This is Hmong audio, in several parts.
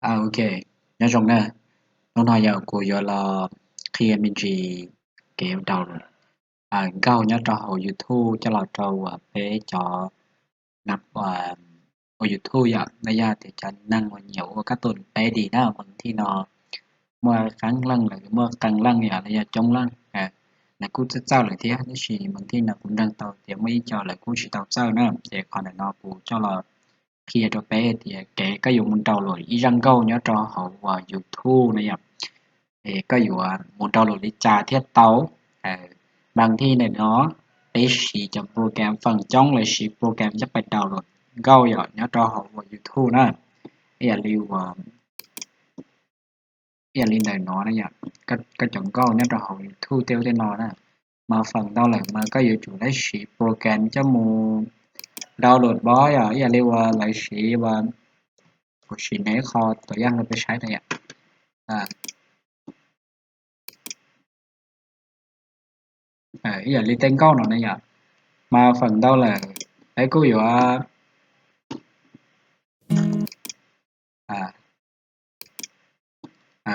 Ok, nyob zoo na. Hnub no yog kuv yuav los qhia me ntsis kev download nkauj nyob rau hauv YouTube coj los rau uas peb cov ua YouTube yom, los yog tias cov neeg uas nyiam ua kab tum peb di na, mas thib no muaj qee leej lawm, muaj qee leej yom, los yog coob leej, lawv kuj txawj txawj lawm thiab, tab sis mas thib no kuv nrog tau tias muaj ib co lawv kuj tsis tau txawj na, ces qhov ntawm no kuv coj los qhia rau peb tias kev koj yuav mus download ib zaj nkauj nyob rau hauv uas YouTube na yom. Es koj yuav mus download li cas thiaj tau? Mas thib ntawm no peb siv cov program, feem coob lawv siv program coj pais download nkauj yom nyob rau hauv uas YouTube na. Ib yam li ua, ib yam li ntawm no, koj cov nkauj nyob rau hauv YouTube tej ub tej no na, mas feem ntau lawm mas koj yuav tsum tau siv program coj mus download pob yom, ib yam li uas lawv siv ua, kuv siv neb qho tuam yaj rau peb saib na yom. Ib yam li tej nkauj no na yom, mas feem ntau lawm peb kuj yuav,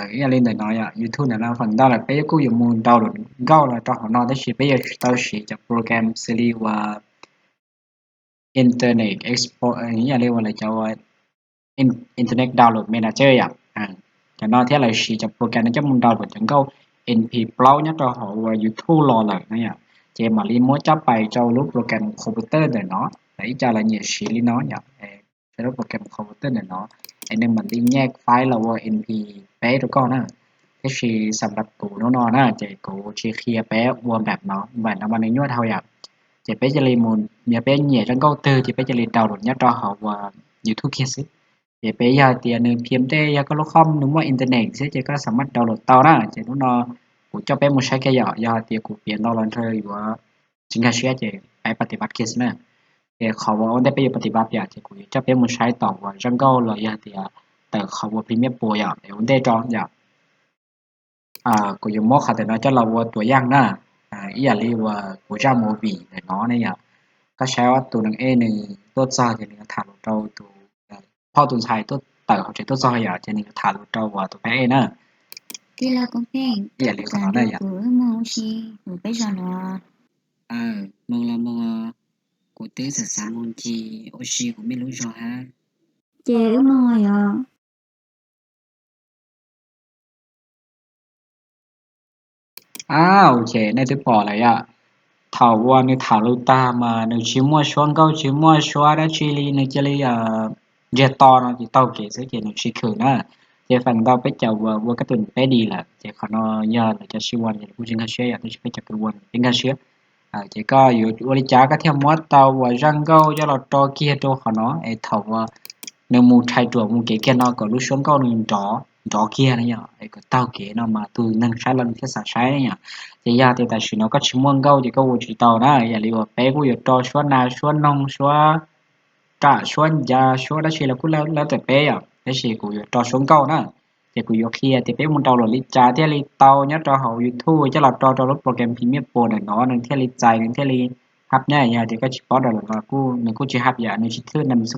ib yam li ntawm no yom, YouTube ntawm no feem ntau lawm peb kuj yuav mus download nkauj los rau hauv no, tab sis peb yuav tsum tau siv cov program xws li uas Internet Explorer, ib yam li uas lawv cov Internet Download Manager yom. Cov no thiab lawv siv cov program no coj mus download cov nkauj MP plaub nyob rau hauv uas YouTube los lawm na yom, ces mam li muab coj pais rau lub program computer ntawm no, lawv ib co lawv nyiam siv li no yom. Lub program computer ntawm no es nws mam li nyaj file los ua MP peb rau koj na. Tab sis xam rau kuv hnub no na ces kuv tsis qhia peb ua npaum no, npaum no mas nws nyuaj dhau yom. Ces peb cia li mus, yog peb nyiam zaj nkauj twg ces peb cia li download nyob rau hauv uas YouTube kiag xwb. Ces peb yog tias nws phim tej yog koj lub com nws muaj internet xwb ces koj xam maj download tau na. Ces hnub no kuv coj peb mus saib kiag yom, yog hais tias kuv piav ntau los ntshe yuav tsis nkag siab ces peb pab tis pab kiag xwb na. Ces qhov uas ua ntej peb yuav pab tis pab yom, ces kuv yuav coj peb mus saib tom uas zaj nkauj los yog tias tawm qhov uas Premiere Pro yom, es ua ntej rau yom. Kuv yuav muab qhov ntawm no coj los ua tuam yaj na, ib yam li uas kuv zaj movie ntawm no ne yom. Koj saib ob tug neeg ej nws tuaj txog ces nws tham lus rau tus phauj tus ntxhais tuaj tawm hauv tsev tuaj txog yom, ces nws tham lus rau uas tus phab ej na. Ib yam li qhov no na yom. Moog los moog, kuv twb xav xav moog ncig ua si kuv mej lub zog hab. Ces wb moog yom. Ok, nej twb pom lawm yom. Thaum uas nws tham lus tag mas nws tsis muaj suab nkauj tsis muaj suab dab tsi li, nws cia li ntsiag to no ces taug kev xwb ces nws tsis khwm na. Ces feem ntau peb cov uas ua kab tum peb di lawm ces qhov no yog lawv cov sib ua ces lawv kuj tsis nkag siab yom, tab sis peb cov kws ua peb nkag siab. Ces koj yuav ua li cas koj thiaj muab tau uas zaj nkauj coj los rau kiag rau qhov no es thaum uas nws mus tshais ruam mus kev kiag no kom lub suab nkauj nws nrov nrov kiag na yom, es kom taug kev no mas tus neeg saib los nws thiaj xav saib na yom. Ces yog tias tam sim no koj tsis muaj nkauj ces koj ua tsis tau na, yam li uas peb kuj yuav rau suab nas suab noog suab kam suab ncas suab dab tsi los kuj lab tawm peb yom, tab sis kuv yuav rau suab nkauj na. Ces kuv yuav qhia tias peb mus download li cas thiaj li tau nyob rau hauv YouTube coj los rau rau lub program Premiere Pro ntawm no nws thiaj li txais nws thiaj li hab nyab. Yog tias koj tsis paub download los nws kuj tsis hab yom, nws tsis thwj nws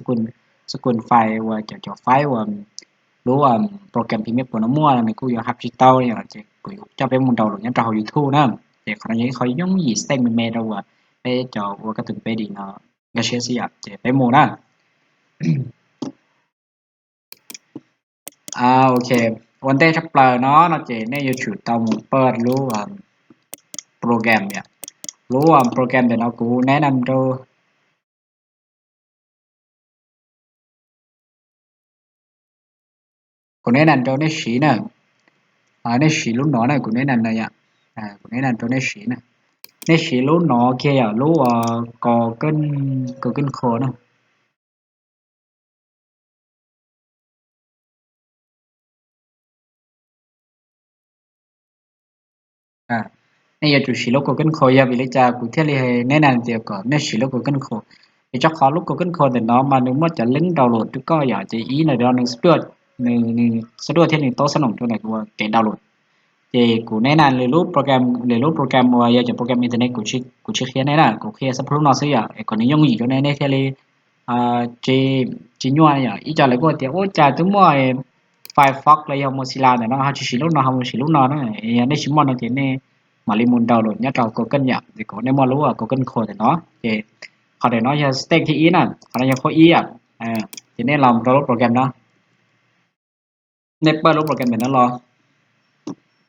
xab kun file uas cov cov file uas lub program Premiere Pro no muaj nws kuj yuav hab tsis tau yom, ces kuv yuav coj peb mus download nyob rau hauv YouTube na. Ces qhov no yog ib qho yooj yim xeej me me rau uas peb cov ua kab tum peb di no nkag siab xwb yom, ces peb mus na. Ok, ua ntej tshaj plaws no no ces nej yuav tsum tau mus pab lub program yom. Lub program ntawm no kuv neb nam rau, kuv neb nam rau nej siv na. Nej siv lub no na, kuv neb nam no yom. Kuv neb nam rau nej siv na. Nej siv lub no kiag yom, lub Google, Google Chrome na. Nej yuav tsum siv lub Google Chrome, yog vim li cas kuv thiaj li neb nam tias kom nej siv lub Google Chrome? Vim rau qhov lub Google Chrome ntawm no mas nws muaj cov link download rau koj yom, ces ib ntawm no nws xab duaj, nws xab duaj thiab nws tau xab noom rau ntawm kev download. Ces kuv neb nam lwm lub program, lwm lub program uas yog cov program internet, kuv tsis qhia nej na, kuv qhia xab phab lub no xwb yom, es kom nws yooj yim rau nej, nej thiaj li tsis nyuaj yom. Ib co lawv kuj tias ua cas twb muaj Firefox los yog Mozilla ntawm no ho tsis siv lub no ho mus siv lub no na. Yog nej tsis muaj no ces nej mam li mus download nyob rau Google yom, ces kuv nej muaj lub Google Chrome ntawm no ces qhov ntawm no yog step thib ib na, qhov no yog qhov ib yom. Ces nej los rau lub program no, nej pab lub program ntawm no los.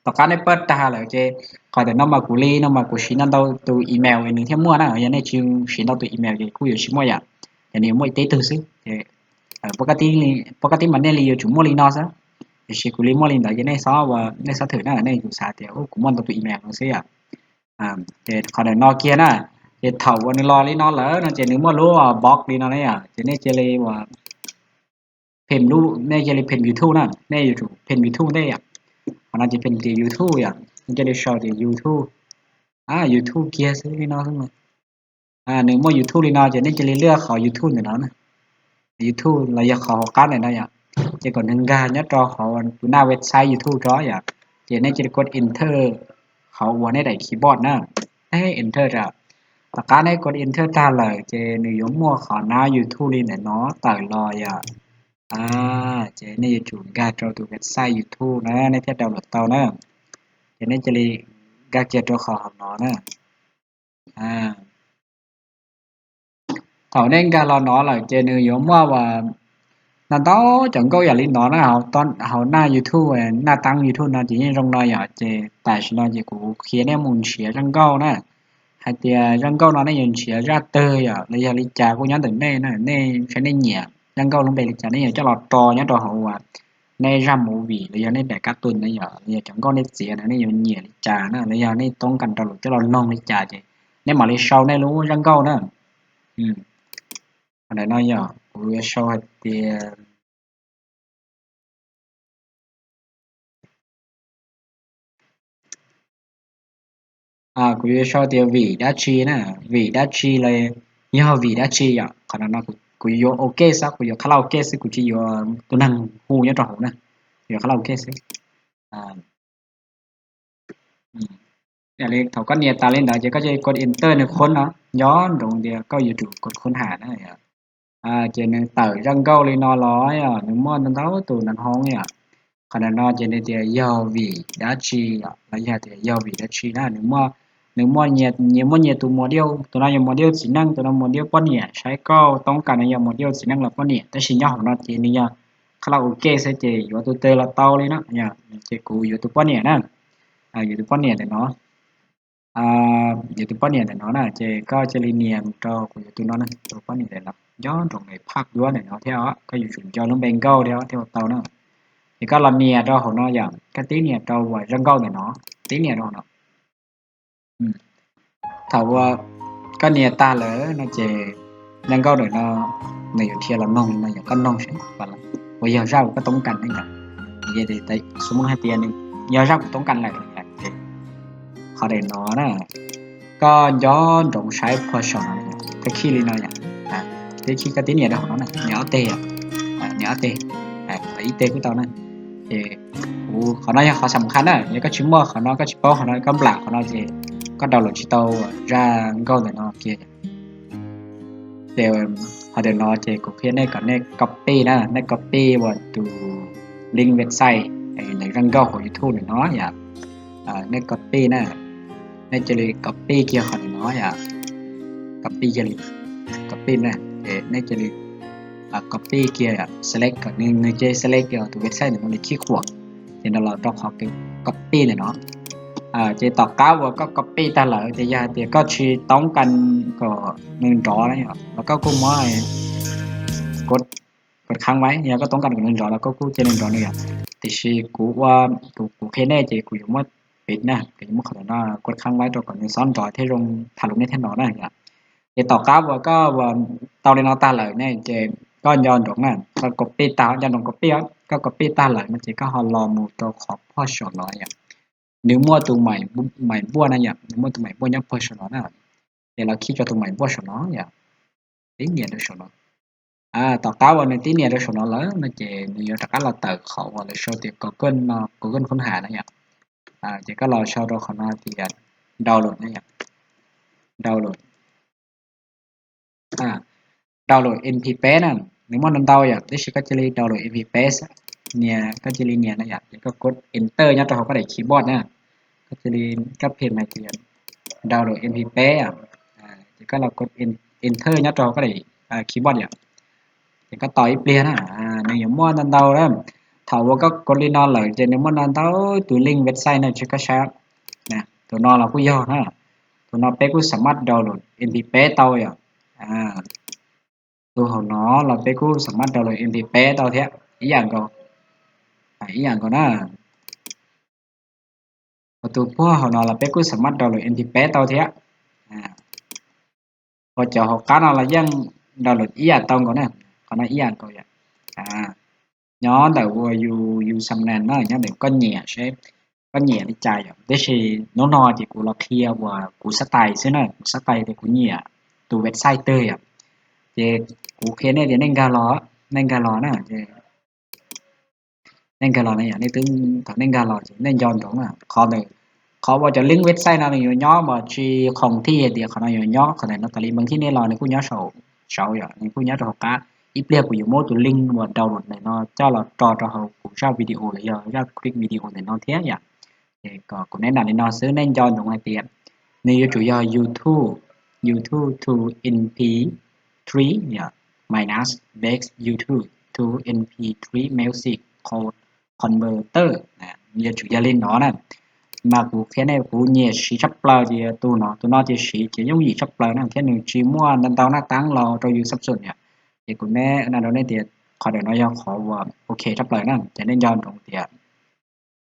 Tom qab nej pab tag lawm ces qhov ntawm no mas kuv li no mas kuv siv ntau tus email nws thiaj muaj na, yog nej tsis siv ntau tus email ces kuj yuav tsis muaj yom, ces nws yuav muaj ib tib tug xwb ces pab kab tib mas nej li yuav tsum muaj li no xwb. Tiam sis kuv li muaj li ntawd ces nej xob ua nej xob thwm na, nej yuav xav tias kuv muaj ntau tus email no xwb yom. Ces qhov ntawm no kiag na, ces thaum uas nws los li no lawm no ces nws muaj lub box li no na yom, ces nej cia li ua phem lub, nej cia li phem YouTube na, nej yuav tsum phem YouTube ntej yom. Qhov no ces phem tias YouTube yom, nej cia li sau tias YouTube, YouTube kiag xwb li no xwb. Nws muaj YouTube li no ces nej cia li lwaj qhov YouTube ntawm no na, YouTube los yog qhov hauv qab ntawm no yom, ces kom nws nkag nyob rau hauv tus naj website YouTube tso yom. Ces nej cia li kov enter hauv uas nej daim keyboard na, nej enter rau. Tom qab nej kov enter tag lawm ces nws yuav muaj qhov nab YouTube li ntawm no tawm los yom. Ces nej yuav tsum nkag rau tus website YouTube na nej thiaj download tau na. Ces nej cia li nkag kiag rau qhov hauv no na. Thaum nej nkag los no lawm ces nws yuav muaj ua ntau ntau cov nkauj yam li no na, hauv naj YouTube, naj tab YouTube no ces yeej zoo no yom. Ces tam sim no ces kuv qhia nej mus nrhiav zaj nkauj na, hais tias zaj nkauj no nej yuav nrhiav zaj twg yom los yog li cas kuj nyob ntawm nej na, nej saib nej nyiam zaj nkauj lub npe li cas nej yuav coj los rau nyob rau hauv uas nej zaj movie los yog nej daim kab tun na yom, los yog cov nkauj nej txiav na nej yuav nyiam li cas na, los yog nej toob kas rau lawm coj los noog li cas ces nej mam li sau nej lub zaj nkauj na. Qhov ntawm no yog kuv yuav sau hais tias, kuv yuav sau tias vim dab tsi na, vim dab tsi los yog vim dab tsi yom. Qhov no kuv yuav OK xwb, kuv yuav kha la OK xwb, kuv tsis yuav tus neeg hu nyob rau hauv na, kuv yuav kha la OK xwb. Yog li thaum koj nias tas li ntawd ces koj cia li kov enter nws khoob no, nco ntsoov tias koj yuav tsum kov khoob has na. Ces nws tawm zaj nkauj li no los yom, nws muaj ntau tus naj hoob yom. Qhov ntawm no ces nws tias yog vim dab tsi yom, los yog tias yog vim dab tsi na, nws muaj, nws muaj nyias, nyias muaj nyias tus mos diuj, tus no yog mos diuj txiv neej, tus no mos diuj poj niam, saib koj toob kas nws yog mos diuj txiv neej los poj niam, tab sis nyob hauv no ces nws yog kha la OK xwb ces yuav tus twg los tau li na. Ces kuv yuav tus poj niam na, yuav tus poj niam ntawm no, yuav tus poj niam ntawm no na, ces koj cia li nias mus rau kuv yuav tus no, tus poj niam ntawm no, nco ntsoov nws phaj duab ntawm no thiab os, koj yuav tsum nco lub npe nkauj thiab thiaj ua tau na. Ces koj los nias rau hauv no yom, koj tib nias rau uas zaj nkauj ntawm no, tib nias rau hauv no. Thaum uas koj nias tag lawm no ces zaj nkauj ntawm no nws yuav dhia los noog no yom, koj noog seb puas yog zaj uas koj toob kas ne yom. Xu mus hais tias nws yog zaj kuv toob kas lawm, qhov ntawm no na, koj nco ntsoov saib puag saum no, koj khij li no yom, koj khij koj tib nias rau hauv no na, nias ob teg, nias ob teg, ib teg kuj tau na. Ces kuv qhov no yog qhov xam khas na, yog koj tsis muaj qhov no, koj tsis paub qhov no, koj nplam qhov no ces koj download tsis tau zaj nkauj ntawm no kiag. Ces qhov ntawm no ces kuv qhia nej kom nej copy na, nej copy uas tus link website ntawm zaj nkauj hauv YouTube ntawm no yom. Nej copy na, nej cia li copy kiag qhov ntawm no yom. Copy cia li, copy na, ces nej cia li copy kiag, select kom nws, nws cia li select tus website ntawm no li khib khuam, ces nws los rau qhov copy ntawm no. Ces tom qab uas koj copy tag lawm ces yog hais tias koj tsis toob kas kom nws nrov na yom, los koj kuj muab kov khab vais, yog koj toob kas kom nws nrov los koj kuj cia li nrov nws yom. Tiam sis kuv ua, kuv qhia nej ces kuv yuav muab pem na, kuv yuav muab qhov ntawm no kov khab vais rau kom nws xob nrov thiab zoo tham lus nej thiaj nrov na yom. Ces tom qab uas koj ua tau li no tag lawm ne ces koj nco ntsoov na, koj copy tag, nco ntsoov copy, koj copy tag lawm no ces koj ho los mus rau qhov puag saum no yom. Nws muaj tus maim npuaj na yom, nws muaj tus maim npuaj nyob puag saum no na. Ces los khij rau tus maim npuaj saum no yom, tib nias rau saum no. Tom qab uas nws tib nias rau saum no lawm no ces nws yuav rov qab los tawm qhov uas lawv sau tias Google no, Google khoob has no yom. Ces koj los sau rau qhov no tias download no yom, download, download MP peb na, nws muaj ntau ntau yom, tab sis koj cia li download MP peb xwb. nias, koj cia li nias no yom, ces koj kov enter nyob rau hauv koj daim keyboard na. Koj cia li, koj phem hais tias download mp peb, ces koj los kov enter nyob rau hauv koj daim keyboard yom. Ces koj tos ib pliag na, nws yuav muaj ntau ntau na. Thaum uas koj kov li no lawm ces nws muaj ntau ntau tus link website no ces koj saib. Tus no los kuj yog na, tus no peb kuj xam maj download mp peb tau yom. Tus hauv no los peb kuj xam maj download mp peb tau thiab, ib yam nkaus, ib yam nkaus na. Tus puag hauv no los peb kuj xam maj download mp peb tau thiab. Ua cov hauv qab no los yeej download ib yam tau nkaus na, qhov no ib yam nkaus yom. Nyob ntawm ua yus, yus xam nas no, nyob ntawm koj nyiam seb koj nyiam li cas yom. Tiam sis hnub no ces kuv los qhia uas kuv xab tais xwb na, kuv xab tais tias kuv nyiam tus website twg yom. Ces kuv qhia nej tias nej nkag los, nej nkag los na, nej nkag los na yom, nej twb, thaum nej nkag los ces nej nco ntsoov na, qhov ntawm, qhov uas cov link website no nws yuav nyob mas tsis khoom thiaj hais tias qhov no yuav nyob qhov ntawm no tas li, mas thiab nej los nws kuj nyob saum, saum yom, nws kuj nyob rau hauv qab. Ib pliag kuv yuav muab tus link uas download ntawm no coj los tso rau hauv kuv zaj video los yog zaj clip video ntawm no thiab yom. Ces kom kuv neb nam li no xwb, nej nco ntsoov hais tias nws yuav tsum yog YouTube, YouTube to mp three yom, minus base YouTube to mp three music converter, yuav tsum yog li no na. Mas kuv qhia nej kuv nyiam siv tshaj plaws ces tus no, tus no ces siv ces yooj yim tshaj plaws na, thiab nws tsis muaj ntau ntau naj tab los rau yus xab xum yom. Ces kuv neb na rau nej tias qhov ntawm no yog qhov uas ok tshaj plaws na, ces nej nco ntsoov tias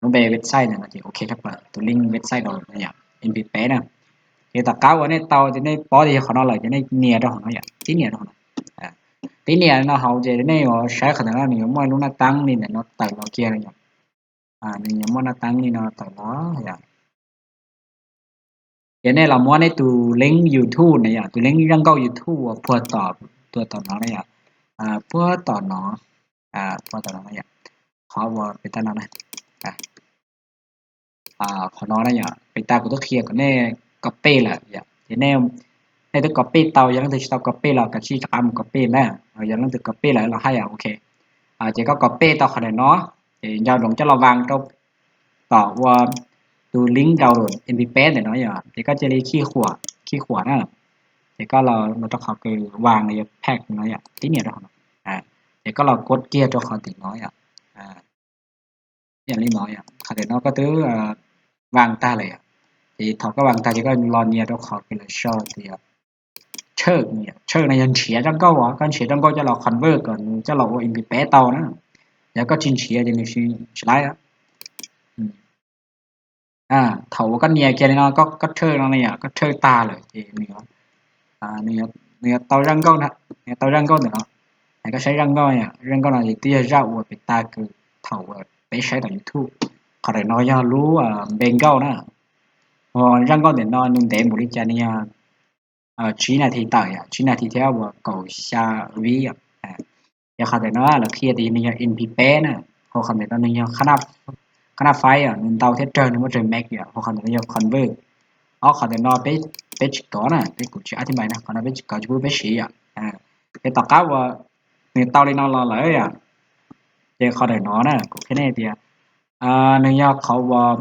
lub npe website ntawm no ces ok tshaj plaws, tus link website download no yom, mp peb na. Ces tom qab uas nej tau ces nej paub tias yog qhov no lawm ces nej nias rau hauv no yom, tib nias rau hauv no. Tib nias no hauv ces nej yuav saib qhov ntawm no nws yuav muaj lub naj tab li ntawm no tawm los kiag no yom. Nws yuav muaj naj tab li no tawm los yom. Ces nej los muab nej tus link YouTube na yom, tus link zaj nkauj YouTube uas puag tom, puag tom no na yom, puag tom no, puag tom no na yom, qhov uas pem tas no na, qhov no na yom, pem tas kuv twb qhia kom nej copy lawm yom. Ces nej, nej twb copy tau, yog leej twg tsis tau copy los kav tsij rov qab mus copy na, yog leej twg copy lawm los haj yam ok. Ces koj copy tau qhov ntawm no, ces nco ntsoov coj los vas rau tom ua tus link download mp peb ntawm no yom, ces koj cia li khij khuam, khij khuam na, ces koj los mus rau qhov kws vas los yog paste no yom, tib nias rau qhov no, ces koj los kov kiag rau qhov tim no yom. Yam li no yom, qhov tim no koj twb vas tag lawm yom, ces thaum koj vas tag ces koj los nias rau qhov kws lawv sau tias search, search no yog nrhiav zaj nkauj, koj nrhiav zaj nkauj coj los convert kom nws coj los ua mp peb tau na. Yog koj tsis nrhiav ces nws tsis laib. Thaum uas koj nias kiag li no, koj search no na yom, koj search tag lawm ces nws, nws yuav tau zaj nkauj, nws yuav tau zaj nkauj ntawm no. Koj saib zaj nkauj, zaj nkauj no ces twb yog zaj uas pem tas kws thaum uas peb saib tom YouTube. Qhov ntawm no yog lub npe nkauj na. Zaj nkauj ntawm no nws ntev npaum li cas, nws yog tsib nas this tawm yom, tsib nas this thiab uas kaum xya vib yom. Ces qhov ntawm no lawv qhia tias nws yog mp peb na, hos qhov ntawm no nws yog qhab naj file yom, nws ntau thiab rawg, nws muaj tsawg meg yom, hos qhov ntawm no yog convert. Ob qhov ntawm no peb tsis kov na, peb kuv tsis ab thib npais na, qhov no peb tsis kov, tsis pub peb siv yom. Ces tom qab uas nws tau li no los lawm yom, ces qhov ntawm no na kuv qhia nej tias nws yog qhov uas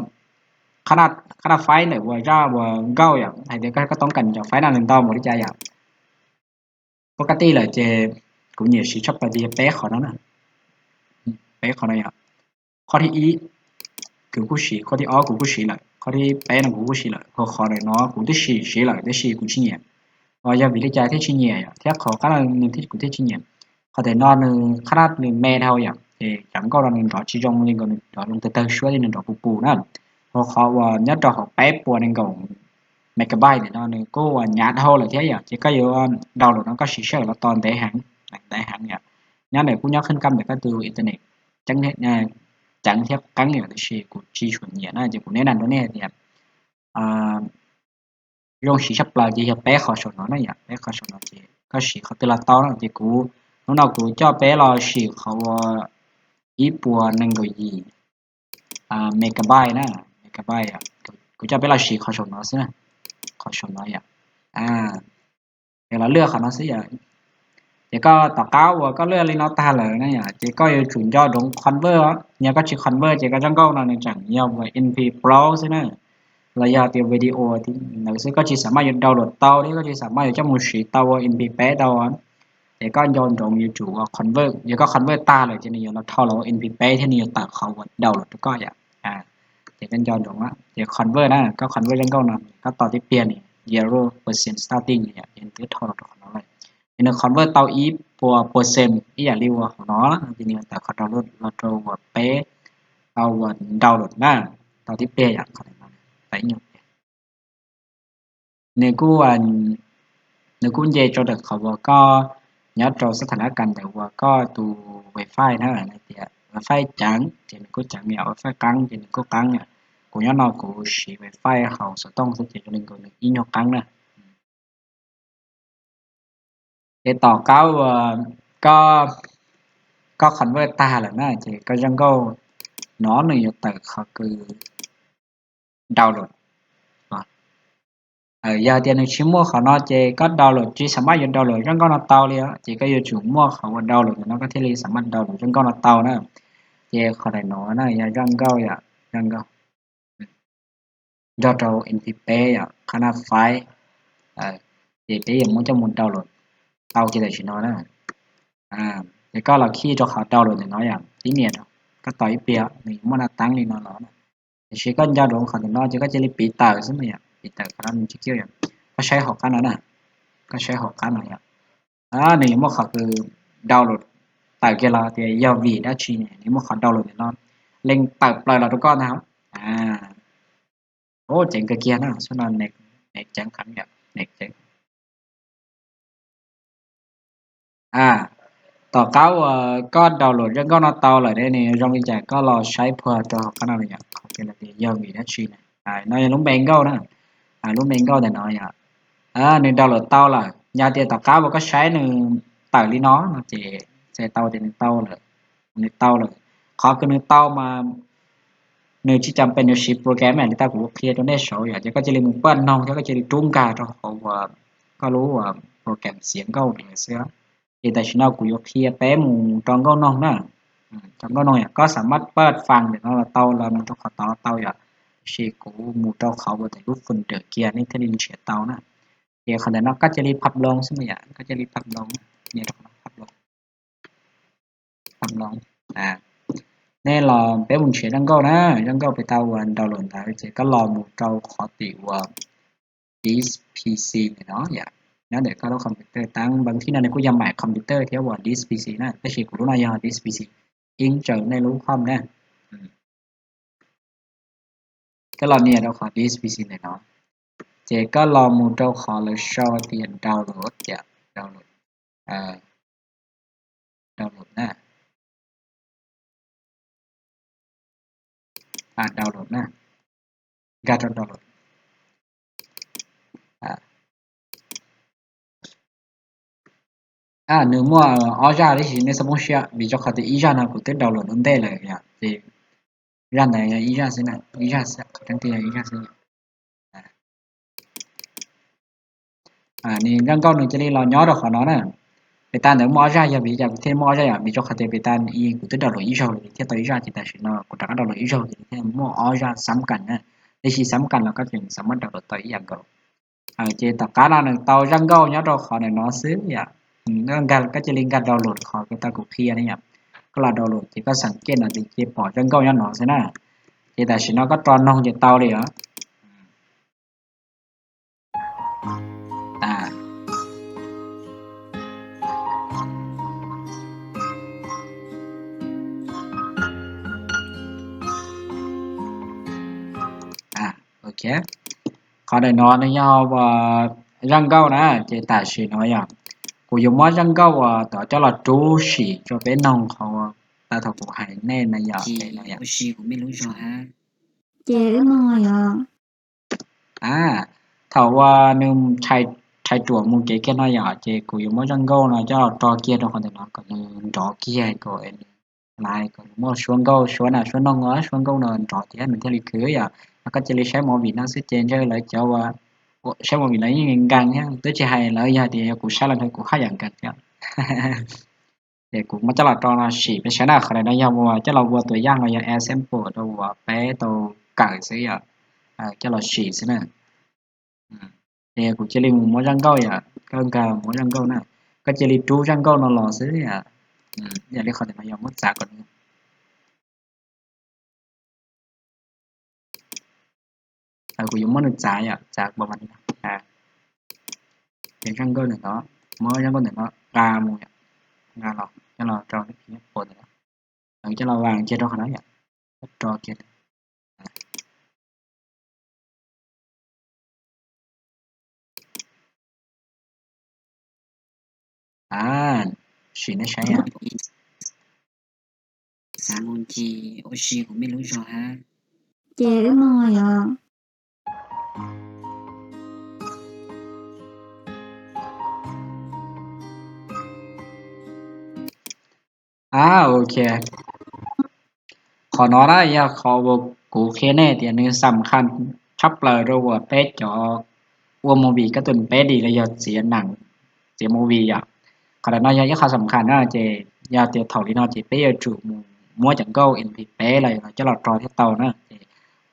qhab naj file ntawm uas zaj uas nkauj yom, hais tias koj toob kas cov file no nws ntau npaum li cas yom. Pub kab tij lawm ces kuv nyiam siv tshaj plaws ces yog peb qhov no na, peb qhov no yom. Qhov thib ib kuv kuj siv, qhov thib ob kuv kuj siv lawm, qhov thib peb no kuv kuj siv lawm, hos qhov ntawm no kuv twb siv siv lawm tab sis kuv tsis nyiam. Yog vim li cas thiaj tsis nyiam yom, thiab qhov qab no nws thiaj, kuv thiaj tsis nyiam? Qhov ntawm no nws qhab naj nws me dhau yom, ces cov nkauj no nws nrov tsis zoo li nkaus, nws nrov zoo tawg tawg suab li, nws nrov pus pus na. Hos qhov uas nyob rau hauv peb puas nees nkaum megabyte ntawm no nws kuj ua hnyav dhau lawm thiab yom, ces koj yuav download no koj siv sij hawm los tos ntev heev, ntev heev yom. Nyob ntawm kuj nyob khwb kam ntawm koj tus internet ceev thiab qeeb yom, tab sis kuv tsis tshua nyiam na, ces kuv neb na rau nej tias zoo siv tshaj plaws ces yog peb qhov saum no na yom, peb qhov saum no ces koj siv qhov twg los tau na, ces kuv hnub no kuv coj peb los sim qhov ua ib puas nees nkaum yim megabyte na, megabyte, kuv coj peb los siv qhov saum no xwb na, qhov saum no yom. Ces los lwaj qhov no xwb yom. Ces koj tom qab uas koj lwaj li no tag lawm na yom, ces koj yuav tsum nco ntsoov convert. Yog koj tsis convert ces koj zaj nkauj no nws tseem yog uas MP plaub xwb na, los yog tias video ntawd xwb, koj tsis xam maj yuav download tau thiab koj tsis xam maj yuav coj mus siv tau ua MP peb tau. Ces koj nco ntsoov yuav tsum ua convert, yog koj convert tag lawm ces nws yuav los dhau los ua MP peb thiab nws yuav tawm qhov uas download rau koj yom. Ces koj nco ntsoov, ces convert na, koj convert zaj nkauj no, koj tos tib pliag ni, zero percent starting yom, ces nws twb dhau los rau qhov no lawm. Ces nws convert tau ib puas percent ib yam li uas hauv no, ces nws yuav tawm qhov download los rau uas peb, uas download na, tos tib pliag yom, qhov no, nws kuj, nws kuj nce rau ntawm qhov uas koj nyob rau xab tha na kas ntawm uas koj tus wifi na, tias wifi ceev ces nws kuj ceev yom, wifi qeeb ces nws kuj qeeb yom. Kuv nyob no kuv siv wifi hauv xov tooj xwb ces zoo li nkaus nws ib nyuag qeeb na. Ces tom qab uas koj, koj convert tag lawm na ces koj zaj nkauj no nws yuav tawm qhov kws download. Yog tias nws tsis muaj qhov no ces koj download tsis xam maj yuav download zaj nkauj no tau li os, ces koj yuav tsum muaj qhov uas download no koj thiaj li xam maj download zaj nkauj no tau na. Ces qhov daim no na yog zaj nkauj yom, zaj nkauj nrog rau MP peb yom, qhab na file, ces peb yuav muab coj mus download tau kiag tam sim no na. Ces koj los khij rau qhov download ntawm no yom, tib nias rau, koj tos ib pliag nws yuav muaj na teeb li no los. Tiam sis koj nco ntsoov qhov ntawm no ces koj cia li piv tawm xwb mas yom, piv tawm qhov no nws tsis kiaj yom. Koj saib hauv qab no na, koj saib hauv qab no yom. Nws yuav muaj qhov kws download tawm kiag los tias yog vim dab tsi ne, nws muaj qhov download ntawm no, leej tawm plaws los rau koj ntag. Ceev kawg kiag na, xub no ne ceev qhov yom, ne ceev. Tom qab uas koj download zaj nkauj no tau lawm ne, nws zoo li cas koj los saib puag rau hauv qab no yom, qhov tias yog vim dab tsi na. No yog lub npe nkauj na, lub npe nkauj ntawm no yom, nws download tau lawm. Yog tias tom qab uas koj saib nws tawm li no no ces txhais tau tias nws tau lawm, nws tau lawm. Qhov kws nws tau mas nws tsis cam pes yuav siv program li tau kuv qhia rau nej saud yom, ces koj cia li mus paj noog thiab koj cia li rub nkag rau hauv uas koj lub program xiav nkauj lawm xwb. Ces tam sim no kuv yuav qhia peb mus rau nkauj noog na. Rau nkauj noog yom, koj xam maj paj fas ntawm no los tau, los mus rau qhov tod los tau yom, tiam sis kuv mus rau qhov uas ntawm lub folder kiag nej thiaj li nrhiav tau na. Ces qhov ntawm no koj cia li phab loo xwb mas yom, koj cia li phab loo, nias rau qhov no phab loo. Phab loo. Nej los peb mus nrhiav zaj nkauj na, zaj nkauj peb tau uas download ntawd ces koj los mus rau qhov tim uas this PC ntawm no yom, nyob ntawm koj lub computer. Tab npawv thib no nws kuj yog my computer thiab uas this PC na, tab sis kuv lub no yog this PC, ib tsaws nej lub hom na. Koj los nias rau qhov this PC ntawm no, ces koj los mus rau qhov lawv sau tias download yom, download, download na. Download na, nkag rau download. Nws muaj ob zaj tab sis nej txhob poob siab vim rau qhov tias ib zaj no kuv twb download ua ntej lawm yom, ces zaj ntawd yog ib zaj xwb na, ib zaj xwb, qhov tseeb tiag yog ib zaj xwb. Nws zaj nkauj nws cia li los nyob rau qhov no na. Pes tas ntawd muaj ob zaj, yog vim li cas kuv thiaj muaj ob zaj yom? Vim rau qhov tias pes tas kuv twb download ib zaug lawm thiaj tau ib zaj, ces tam sim no kuv rov qab download ib zaug ces thiaj muaj ob zaj xab kas na. Tab sis xab kas los koj tseem xam maj download tau ib yam nkaus. Ces tom qab no nws tau zaj nkauj nyob rau qhov ntawm no xwb yom. Koj cia li nkag download qhov kws tau kuv qhia ne yom. Koj los download ces koj xeem kej no ces cia pom zaj nkauj nyob no xwb na. Ces tam sim no koj rov noog ces tau li os. Ok, qhov ntawm no nws yog zaj nkauj na, ces tam sim no yog kuv yuav muab zaj nkauj uas tod coj los rub sim rau peb noog qhov tau thaum kuv hais nej na yom. Ces wb noog yog thaum uas nws rhais ruam mus kev kiag no yom, ces kuv yuav muab zaj nkauj no coj los rau kiag rau qhov ntawm no kom nws nrov kiag kom lais kom nws muaj suab nkauj suab na, suab noog, suab nkauj no nrov thiab nws thiaj li khwv yom. Koj cia li saib movie no xwb ces ntshe lawv cov uas saib movie lawv yeej nkees thiab, twb tsis hais lawv, yog tias yog kuv saib los ntshe kuv haj yam nkees thiab. Ces kuv muab coj los rau no sim peb saib na, qhov ntawm no yog ua coj los ua tus yaj los yog example rau uas peb tau kawm xwb yom, coj los sim xwb na. Ces kuv cia li mus muab zaj nkauj yom, koj nkag muab zaj nkauj na, koj cia li rub zaj nkauj no los xwb yom. Yog li qhov ntawm no yog muab txav kom nws Kuv yuav muab nws txav yom, txav npau mas li no. Ces zaj nkauj ntawm no, muab zaj nkauj ntawm no nqa mus yom, nqa los coj los rau lub phim nyuj pos ntawm no, coj los vas kiag rau qhov no yom, rau kiag. Sim nej saib yom. Xav mus ncig ua si kuv mej lub zog hab. Ces wb mus yom. A, ok. Qhov no na yog qhov uas kuv qhia nej tias nws xam khas tshaj plaws rau uas peb cov ua movie kab tus peb di los yog txiav neeg, txiav movie yom. Qhov ntawm no yog ib qho xam khas na, ces yog tias thaum li no ces peb yuav tsum mus muab cov nkauj M P peb los coj los rau thiaj tau na. Ces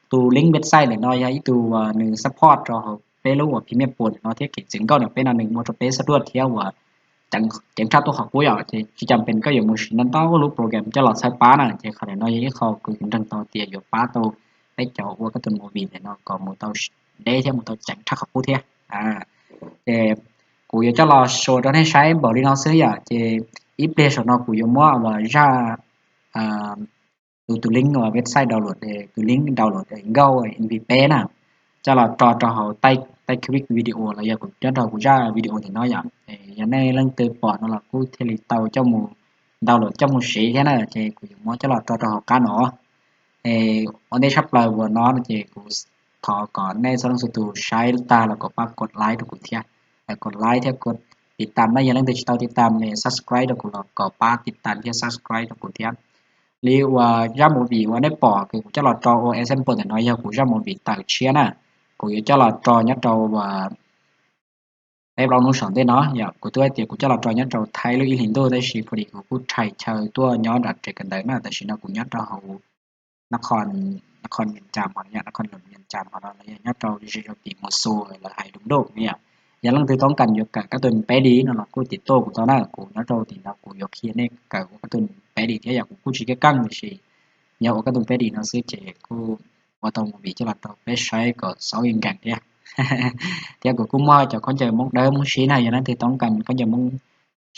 tus link website ntawm no yog ib tug uas nws support rau hauv peb lub uas phim nyuj pos ntawm no thiab kev txiav nkauj ntawm peb no nws muaj rau peb xab duaj thiab uas ceev tshaj tuaj qhov qub yom, ces tsis cam pes koj yuav mus siv ntau ntau lub program coj los txhawb pab na, ces qhov ntawm no yog ib qho kuv nreeg tau tias yuav pab tau peb cov ua kab tus movie ntawm no kom mus tau deb thiab mus tau ceev tshaj qhov qub thiab. Ces kuv yuav coj los show rau nej saib npaum li no xwb yom, ces ib pliag saum no kuv yuav muab uas zaj tus, tus link uas website download, tus link download nkauj M P peb na, coj los rau rau hauv taij clip video los yog kuv nyob rau kuv zaj video ntawm no yom. Yog nej leej twg pom no los kuj thiaj li tau coj mus download coj mus siv thiab na, ces kuv yuav muab coj los rau rau hauv qab no. Ua ntej tshaj plaws uas no ces kuv thov kom nej txhua leej txhua tus saib tag los kom pab kos like rau kuv thiab, kos like thiab kos tiv tam na, yog leej twg tsis tau tiv tam ne subscribe rau kuv los kom pab tiv tam thiab subscribe rau kuv thiab. Li uas zaj movie uas nej pom kuv coj los rau ua example ntawm no yog kuv zaj movie tawm tshiab na, kuv yuav coj los rau nyob rau uas peb plaub hnub saum ntej no yom, kuv twb hais tias kuv coj los rau nyob rau Thaib lub ib hlis ntuj tab sis pom li kuv kuj rhais chaw tuaj nyob nram tsev kawm ntawv na, tam sim no kuv nyob rau hauv nab qhon, nab qhon Vias Cas hos, nab qhon Vias Cas hos los yog nyob rau ze rau tim Mus Xus lawv hais Dum Dum ne yom. Yog leej twg toob kas yuav kawm kab tus peb di no los kuj tim tuaj kuv tau na, kuv nyob rau tim no kuv yuav qhia nej kawm ua kab tus peb di thiab yom, kuv kuj tsis keej tab sis yog ua kab tus peb di no xwb ces kuj ua tau movie coj los rau peb saib kom xaub nkees thiab. Thiab kuv kuj muaj cov khaub ncaws Hmoob dawb Hmoob sib na, yog leej twg toob kas khaub ncaws Hmoob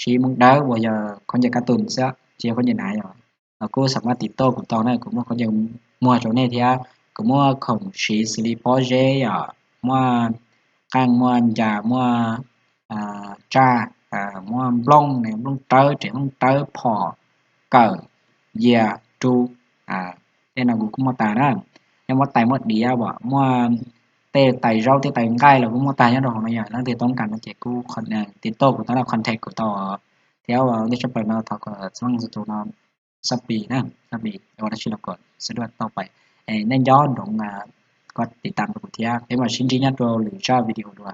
sib Hmoob dawb uas yog khaub ncaws kab tus xwb tsis yog khaub ncaws hnav yom, los kuj xam maj tim tuaj kuv tau na, kuv muaj khaub ncaws muag rau nej thiab, kuv muaj khoom siv xws li pob zeb yom, muaj qeej muaj ncas muaj tsaj, muaj nplooj ne, nplooj rawb, tsev nplooj rawb, phom, kawm, yias, rub, tej no kuv kuj muaj tas na. Yog muaj tais muaj diav, muaj tej tais zaub tej tais nqaij los kuj muaj tas nyob rau hauv no yom, leej twg toob kas no ces kuj tim tuaj kuv tau na, contact kuv tau thiab. Ua ntej tshaj plaws no thov kom txhua leej txhua tus no Shopee na, Shopee ua dab tsi los kom sawv daws tau pais. Nej nco ntsoov kos tiv tam rau kuv thiab, peb mam sib ntsib nyob rau lwm zaj video dua.